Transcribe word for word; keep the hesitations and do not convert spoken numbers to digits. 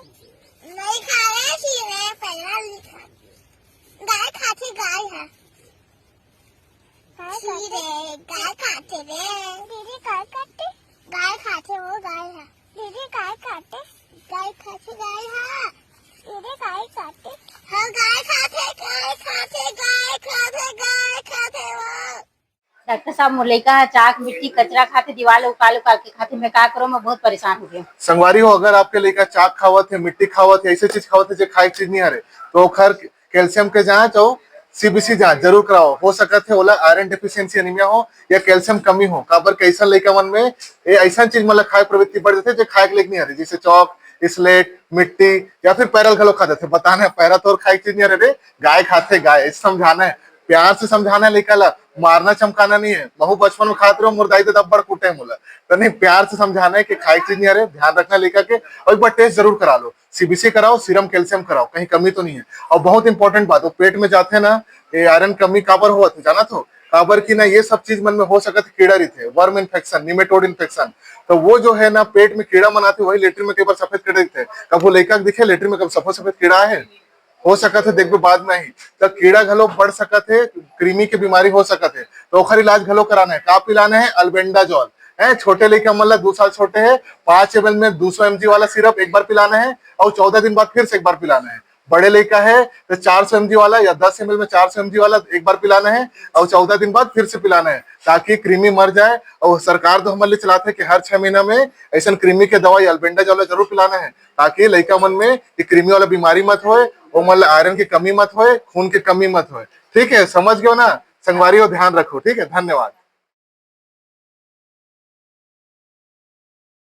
नहीं खावे छी रे, पहला लिखा। गाय खाथे, गाय है। गाय छी खाथे। रे, गाय खाथे रे। दीदी गाय खाथे। गाय खाथे, वो गाय है। दीदी गाय खाथे। गाय खाथे, गाय है। दीदी गाय खाथे। हाँ, गाय खाथे, गाय खाथे, गाय खाथे, गाय खाथे वो। डॉक्टर साहब, मोर लइका ह चाक, मिट्टी, कचरा खाथे, दीवाल उकाल उकाल के खाथे, मैं का करों? मैं बहुत परेशान हो गया। संगवारी हो, अगर आपके लइका चाक खावत हे, मिट्टी खावत हे, ऐसे चीज खावत हे जे खाए के चीज नहीं हरे, तो ओखर कैल्शियम के जांच और सीबीसी जांच जरूर कराओ। हो सकत हे ओला आयरन डेफिशिएंसी, एनीमिया हो या कैल्शियम कमी हो। काबर के ऐसा लइका मन में ये ऐसा चीज मन ला खाए के प्रवृत्ति बढ़ जाथे जे खाए के लायक नहीं हरे, जैसे चौक, स्लेट, मिट्टी या फिर पैरा घलो खा जाथे। बताना है, पैरा तो और खाए के चीज नहीं हरे रे, गाय खाथे गाय, ऐसे समझाना है। प्यार से समझाना है लइका ला, मारना चमकाना नहीं है। महू बचपन में खात रहो, मोर दाई ददा अब्बड़ कूटे मोला। तो नहीं, प्यार से समझाना है कि खाए के चीज नहीं हरे, ध्यान रखना लइका के, और एक बार टेस्ट जरूर करा लो, सीबीसी कराओ, सीरम कैल्शियम कराओ, कहीं कमी तो नहीं है। और बहुत इंपॉर्टेंट बात, वो पेट में जाथे ना, ये आयरन कमी काबर होवत हे, जानत हो? काबर कि ना, ये सब चीज मन में हो सकत हे कीड़ा रहिथे, वर्म इन्फेक्शन, निमेटोड इन्फेक्शन। तो वो जो है ना, पेट में कीड़ा मन आथे, वही लेटरिन में कई बार सफेद कीड़ा दिखथे। कभू लइका के दिखे लेटरिन में, कभू सफेद सफेद कीड़ा हे? हो सकत हे, देखबे बाद में ही, तो कीड़ा घलो बढ़ सकत हे, कृमि के बीमारी हो सकत हे, तो ओखर इलाज घलो कराना है। का पिलाना है? अल्बेंडाजॉल। है, छोटे लइका मन ला, दू साल छोटे है, पाँच एमएल में दो सौ एमजी वाला सिरप एक बार पिलाना है और चौदह दिन बाद फिर से एक बार पिलाना है। बड़े लइका है तो चार सौ एमजी वाला या दस एमएल में चार सौ एमजी वाला एक बार पिलाना है और चौदह दिन बाद फिर से पिलाना है, ताकि कृमि मर जाए। और सरकार तो हमर लिए चलाथे कि हर छह महीना में ऐसन कृमि के दवाई अल्बेंडाजॉल जरूर पिलाना है, ताकि लइका मन में ये कृमि वाला बीमारी मत होए, ओमन ला आयरन के कमी मत होए, खून के कमी मत होए। ठीक है, समझ गयो ना संगवारी हो, ध्यान रखो। ठीक है, धन्यवाद।